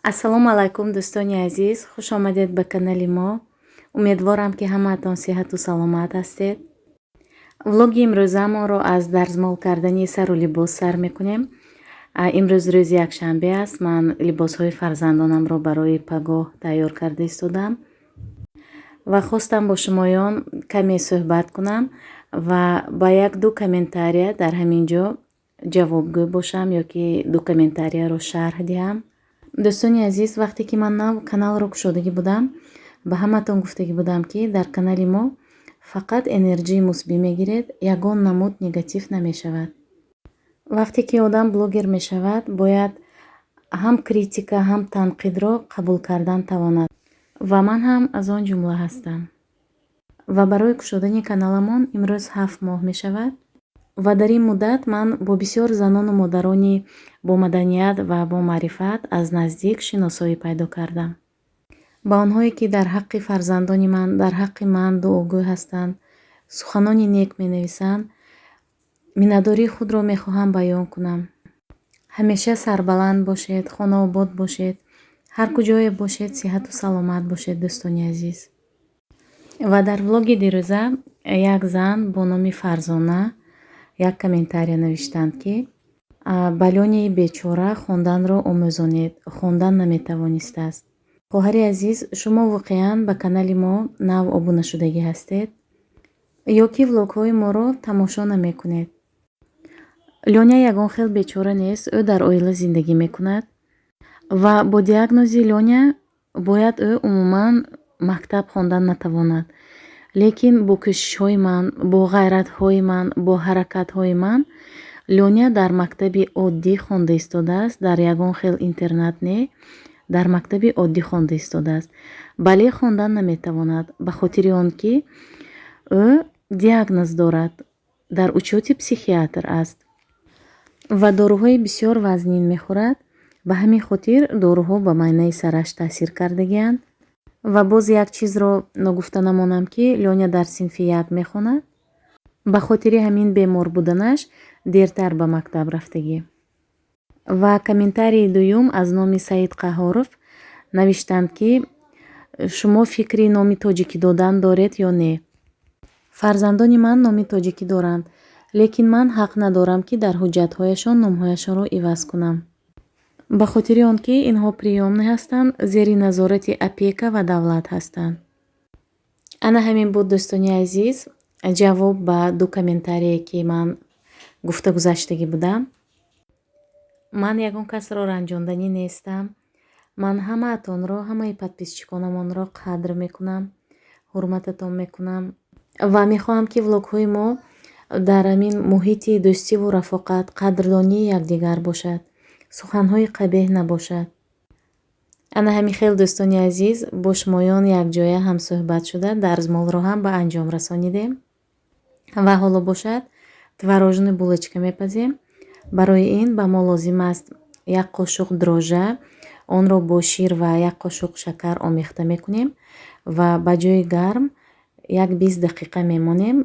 Ассалому алайкум, дӯстони азиз, хуш омадед ба канали мо. Умедворам, ки ҳамаатон сиҳату саломат ҳастед. Влоги имрӯзаамонро аз дарзмол кардани сару либос сар мекунем. Имрӯз рӯзи якшанбе аст. Ман либосҳои фарзандонамро барои пагоҳ тайёр карда истодам ва хостам бо шумоён каме суҳбат кунам ва ба як-ду комментария дар ҳамин ҷо ҷавобгӯ бошам ё ки ду комментарияро шарҳ диҳам. Дӯстони азиз, вақте ки ман нав каналро кушодагӣ будам, ба ҳаматон гуфтагӣ будам, ки дар канали мо фақат энерҷии мусбӣ мегиред, ягон намуд негатив намешавад. Вақте ки одам блогер мешавад, бояд ҳам критика, ҳам танқидро қабул кардан тавонад, ва ман ҳам аз он ҷумла ҳастам. Ва барои кушодани каналамон имрӯз 7 моҳ мешавад ва дар ин муддат ман бо бисёр занону модарони бо маданият ва бо маърифат аз наздик шиносоӣ пайдо кардам. Ба онҳое, ки дар ҳаққи фарзандони ман, дар ҳаққи ман дуогӯй ҳастанд, суханони нек менависанд, миннатдории худро мехоҳам баён кунам. Ҳамеша сарбаланд бошед, хонаобод бошед, ҳар куҷое бошед, сиҳату саломат бошед, дӯстони азиз. Ва дар влоги дирӯза як зан бо номи Фарзона як комментария навиштанд, ки ба Лёняи бечора хонданро омӯзонед, хондан наметавонистааст. Хоҳари азиз, шумо воқеан ба канали мо нав обунашудагӣ ҳастед ё ки влогҳои моро тамошо намекунед? Лёня ягон хел бечора нест, ӯ дар оила зиндагӣ мекунад ва бо диагнози Лёня бояд ӯ умуман мактаб хондан натавонад. Лекин бо кӯшишҳои ман, бо ғайратҳои ман, бо ҳаракатҳои ман Лёня дар мактаби оддӣ хонда истодааст, дар ягон хел интернат не, дар мактаби оддӣ хонда истодааст. Бале, хондан наметавонад, ба хотири он ки ӯ диагноз дорад, дар учёти психиатр аст ва доруҳои бисёр вазнин мехӯрад. Ба ҳамин хотир доруҳо ба майнаи сараш таъсир кардагианд. Ва боз як чизро ногуфта намонам, ки Лёня дар синфи як мехонад. Ба хотири ҳамин бемор буданаш дертар ба мактаб рафтагӣ. Ва комментарии дуюм аз номи Саид Қаҳоров навиштанд, ки шумо фикри номи тоҷикӣ додан доред ё не? Фарзандони ман номи тоҷикӣ доранд, лекин ман ҳақ надорам, ки дар ҳуҷҷатҳояшон номҳояшонро иваз кунам, ба хотири он ки инҳо приёмный ҳастанд, зери назорати опека ва давлат ҳастанд. Ана ҳамин буд, дӯстони азиз, ҷавоб ба ду комментарие, ки ман гуфта гузаштагӣ будам. Ман ягон касро ранҷонданӣ нестам. Ман ҳамаатонро, ҳамаи подписчиконамонро қадр мекунам, ҳурмататон мекунам ва мехоҳам, ки влогҳои мо дар ҳамин муҳити дӯстиву рафоқат, қадрдонии якдигар бошад, суханҳои қабеҳ набошад. Ана ҳамин хел, дӯстони азиз, бо шумоён якҷоя ҳамсӯҳбат шуда, дарзмолро ҳам ба анҷом расонидем ва ҳоло бошад творожный булочка мепазем. Барои ин ба мо лозим аст як қошуқ дрожжа. Онро бо шир ва як қошуқ шакар омехта мекунем ва ба ҷои гарм як 20 дақиқа мемонем.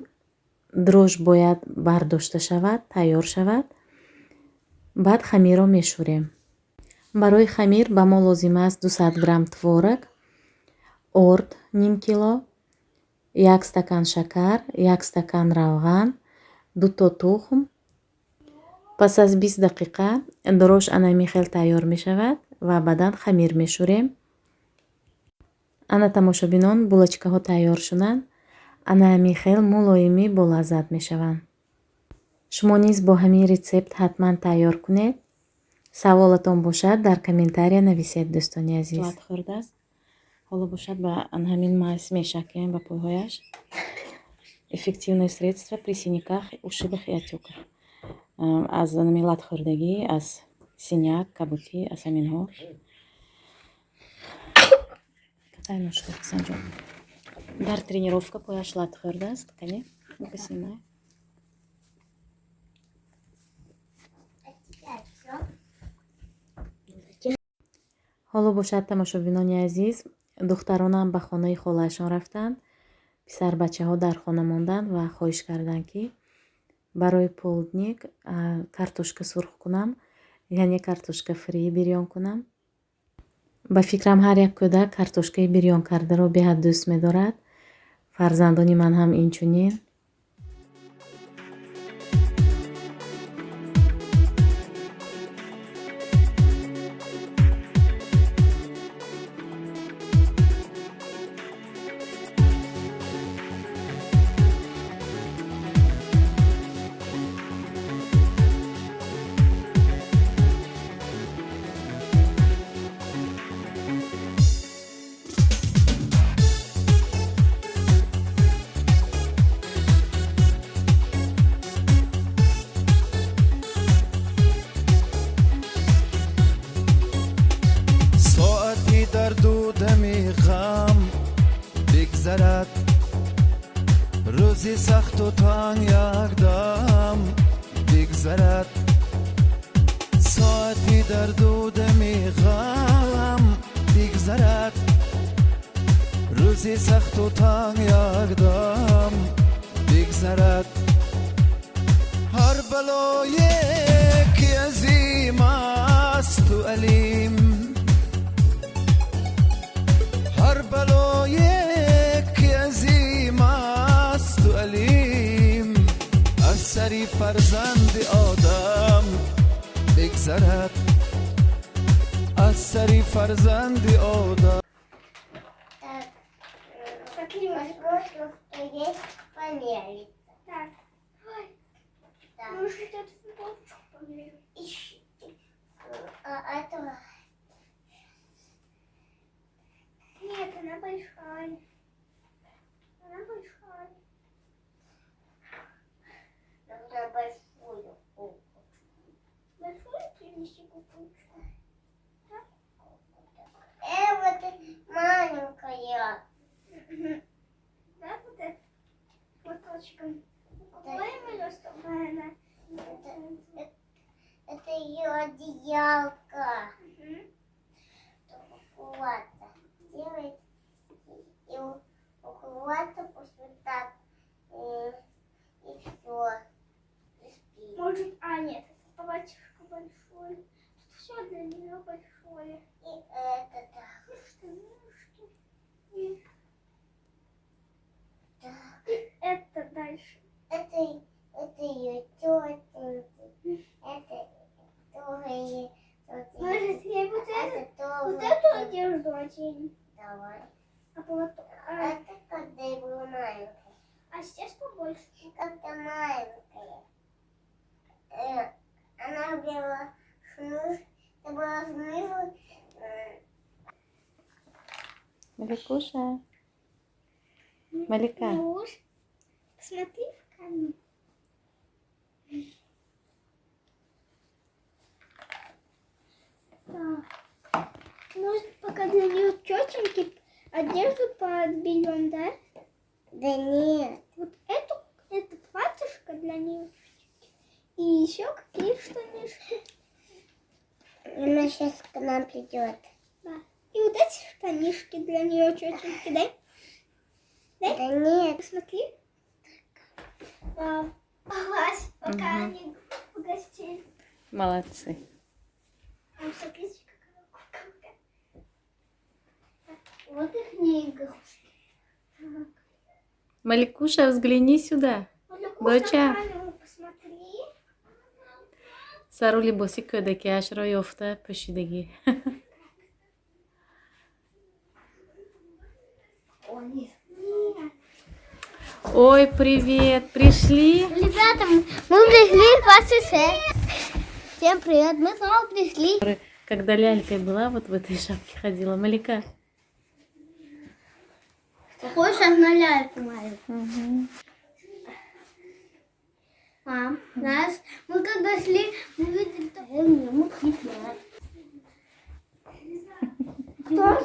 Дрожж бояд бардошта шавад, тайёр шавад. Баъд хамирро мешӯрем. Барои хамир ба мо лозим аст 200 грамм творог, орд ним кило, як стакан шакар, як стакан равған, дуто тухм. Пас аз 20 дақиқа дрожж ана ҳамин хел тайёр мешавад ва баъдан хамир мешӯрем. Ана, тамошобинон, булочкаҳо тайёр шуданд. Ана ҳамин хел мулоимӣ, болаззат мешаванд. Шумо низ бо ҳамин рецепт ҳатман тайёр кунед. Саволатон бошад, дар комментария нависед, дӯстони азиз. Лат хӯрдааст. Ҳоло бошад, ба ҳамин мазь мешакем ба пойҳояш. Эффективное средство при синяках, ушибах и отёках. Аз ҳамин латхӯрдагӣ, аз синяк, кабутӣ, аз ҳаминҳо. Какая ножка, Хасанҷон? Дар тренировка пояш лат хӯрдааст. Кане, ну-ка, снимай. Ҳоло бошад, тамошобинони азиз, духтаронам ба хонаи холаашон рафтанд, писарбачаҳо дар хона монданд ва хоҳиш карданд, ки барои полдник картошка сурх кунам, яъне картошка фри бирён кунам. Ба фикрам, ҳар як кӯдак картошкаи бирён кардаро беҳад дӯст медорад. Фарзандони ман ҳам инчунин. Соати дарду дами ғам бигзарад, рӯзи сахту танг якдам бигзарад. Соати дарду дами ғам бигзарад, рӯзи сахту танг якдам бигзарад. Ҳар балое ки азим асту алим, ҳар балое ки азим асту алим, аз сари фарзанди одам бигзарад, аз сари фарзанди одам. Так, Смотри, возможно, что есть померить. Так. Ой, Так. может, эту футболочку померим? Ищи. А этого. Нет, она большая. Она большая. Нужно большую куклу. Большую принеси куклочку. Вот маленькая. Да, вот это платочком. Укроем ее, чтобы она... Это ее одеялка. Мгм. Укрываться. Делает и укрываться пусть вот так. И все. И спит. Может, а нет, это платьишко большое. Тут все для нее большое. И это так. И штанишки. И, Так. и это дальше. Это ее тетеньки. Это тоже ее тетеньки. Может, ей вот Это эту, тоже. вот эту одежду оденем? Давай. А платок. А, Это когда я была маленькая. А сейчас побольше. Когда маленькая. Она была шнур, это была снизу. Маликуша, Малика. Муж, посмотри в камеру. Так. Может, пока для нее тетеньки одежду подберем, да? Да нет. Вот это платьишко для нее. И еще какие штанишки. Она сейчас к нам придет. Да. И вот эти штанишки для нее тетеньки, да? Да? Да нет. Посмотри. А, Палась, пока Мгм. они в гостей. Молодцы. А смотрите, какая куколка. Вот их игрушки. Так. Маликуша, взгляни сюда. Маликуша, Доча. на камеру посмотри. Сару либоси кӯдакиашро ёфта пӯшидагӣ. О, нет. Нет. Ой, привет! Пришли? Ребята, мы пришли в СССР. Всем привет, мы снова пришли. Когда лялькой была, вот в этой шапке ходила. Малика. Похож на ляльку мою. Угу. Мам, знаешь, мы когда шли, мы видели, что мы Кто?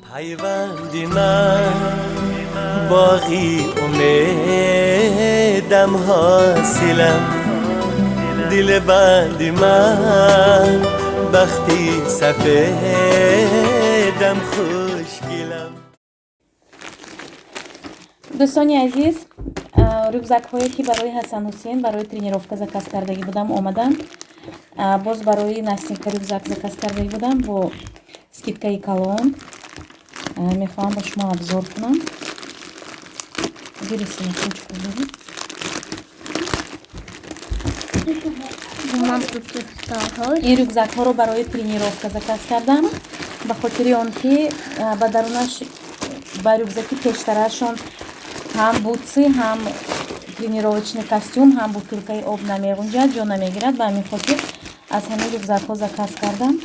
Пайванди ман боғи умедам ҳосилам, дили банди ман бахти сафедам хушгилам. Дӯстони азиз, рюкзакҳое, ки барои Ҳасан Ҳусейн барои тренировка заказ кардагӣ будам, омаданд. Боз барои Настенька рюкзак заказ кардагӣ будам бо Скидкаи калон. Мехоҳам ба шумо обзор кунам. Бери, сыночку, бери. Ин рюкзакҳоро барои тренировка заказ кардам, ба хотири он ки ба дарунаш, ба рюкзаки пештарашон ҳам бутсы, ҳам тренировочный костюм, ҳам бутылкаи об намеғунҷад, ҷо намегирад. Ба ҳамин хотир аз ҳамин рюкзакҳо заказ кардам.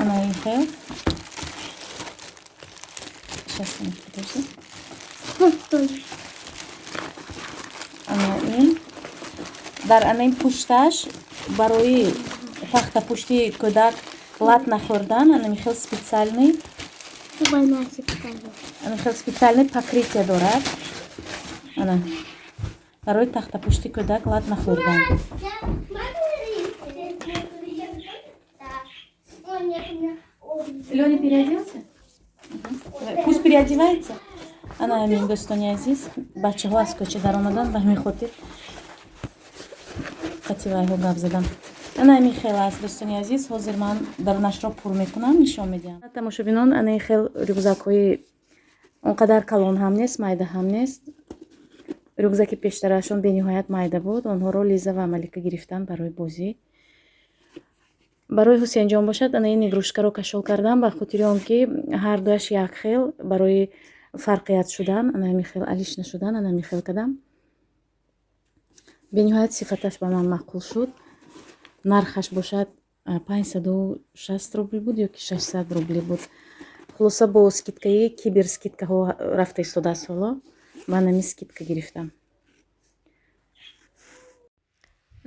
Ана ин хел. Сейчас, подожди. Ана ин дар ана ин пушташ барои тахтапушти кӯдак лат нахӯрдан анами хел специальный, ана хел специальный покрытие дорад. Ана барои тахтапушти кӯдак лат нахӯрдан. Лёня переоделся? Пусть переодевается. Ана ҳамин, дӯстони азиз, бачаҳо аз кӯча даромадан, ба ҳамин хотир қативайҳо гап задам. Ана ҳамин хел аст, дӯстони азиз. Ҳозир ман дарунашро пур мекунам, нишон медиҳам. Тамошобинон, ана ин хел рюкзакҳои он қадар калон ҳам нест, майда ҳам нест. Рюкзаки пештарашон бениҳоят майда буд. Онҳоро Лиза ва Малика гирифтанд барои бозӣ. Барои Ҳусейнҷон бошад, ана ин игрушкаро кашол кардам, ба хотири он ки ҳар дуяш як хел, барои фарқият шудан, ана ҳамин хел алиш нашудан, ана ҳамин хел кардам. Бениҳоят сифаташ ба ман маъқул шуд. Нархаш бошад 560 рубл буд ё ки 600 рубли буд. Хулоса, бо скидкаи кибер скидкаҳо рафта истодааст ҳоло. Ман ҳамин скидка гирифтам.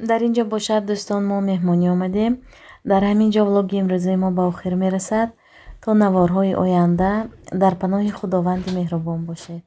Дар ин ҷо бошад, дӯстон, мо меҳмонӣ омадем. Дар ҳамин ҷо влоги имрӯзаи мо ба охир мерасад. То наворҳои оянда дар паноҳи Худованди меҳрубон бошед.